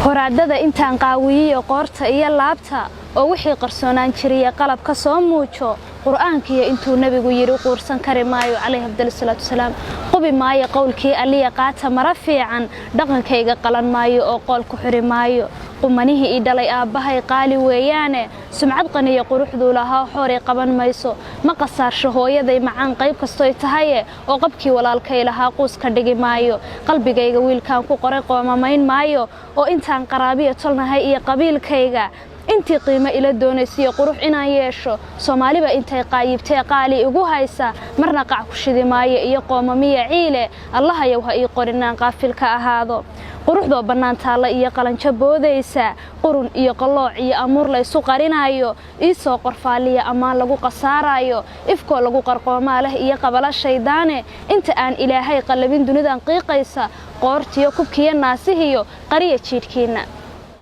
Horaadada intaan qaawiyiyo qoorta iyo laabta, oo wixii qarsoonaan jiriya qalabka soo muujo, Qur'aankiiyo intuu Nebigu yidhi quursan kari maayo, calayhi afdal salaatu wasalaam. Qubi maayo qowlkii Alliya, qaata mara fiican, dhaqankayga qalan maayo oo qool ku xiri maayo. Qumanihii ii dhalay aabbahay qaali weeyaane, sumcad qaniyo quruxduu lahaa xooray qaban mayso. Ma qasaarsho hooyaday macaan qayb kastoy tahaye, oo qabkii walaalkay lahaa quus ka dhigi maayo. Qalbigayga wiilkaan ku qoray qoomamayn maayo, oo intaan qaraabiya tolnahay iyo qabiilkayga intii qiimo ila doonaysiiyo qurux inaan yeesho, Soomaaliba intay qaayibtee qaali igu haysa, marna qac ku shidi maayo iyo qoomamiya ciile. Allahayow, ha ii qorinaan qaafil ka ahaado. Quruxdoo bannaan taalla iyo qalanjo boodaysa, qurun iyo qallooc iyo amuur laysu qarinaayo, ii soo qorfaaliya ammaan lagu qasaaraayo, ifkoo lagu qarqoomaa leh iyo qabala shayddaane, inta aan Ilaahay qallabin dunidan qiiqaysa, qoortiyo kubkiyo naasihiyo qariya jiidhkiinna.